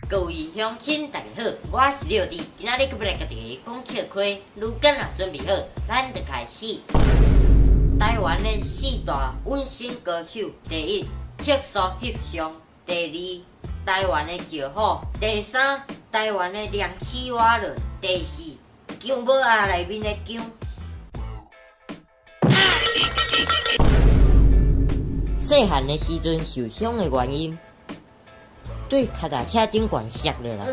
各位乡亲，大家好，我是六弟，今仔日阁欲来共大家讲笑话，如今若准备好，咱就开始。台湾的四大温馨歌手，第一，色素翕相；第二，台湾的石虎；第三，台湾的梁启瓦伦；第四，姜母鸭内面的姜。细汉的时阵受伤的原因，对跤踏车顶悬摔落来，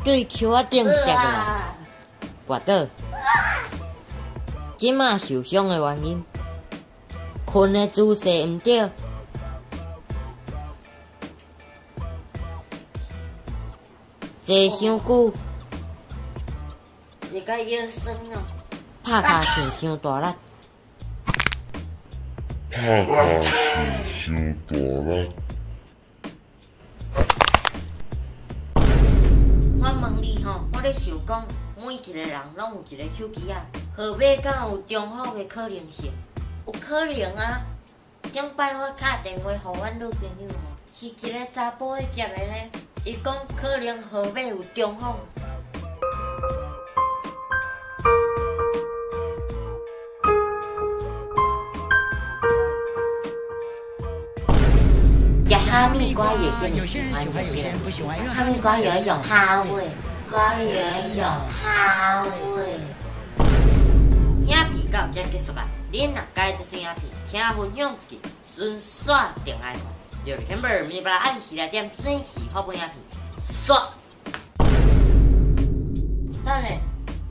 对树仔顶摔落来，跋倒。这马受伤的原因，睏的姿势毋对，坐伤久，坐甲腰酸哦，拍跤想伤大力，拍跤想伤大力。我问你吼，我咧想讲，每一个人攏有一个手机仔，号码敢有重复的可能性？有可能啊。顶摆我敲电话予阮女朋友吼，是一个查埔咧接的呢，伊讲可能号码有重复。食哈密瓜有些人喜欢，有些人不喜欢。哈密瓜有一种哈味，瓜有一种哈味。影片到这结束啊！恁若佮意这出影片，请分享出去，顺紲定爱看。六日天暝暝按时2点准时发布影片。煞。等下，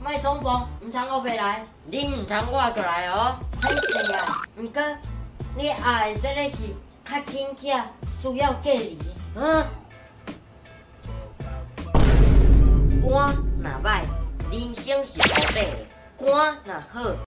莫总部，毋通乌白来，恁毋通我就来哦。歹势啊，毋过你爱的这个是较紧寄，需要隔离。嗯。肝若歹，人生是乌白的；肝若好，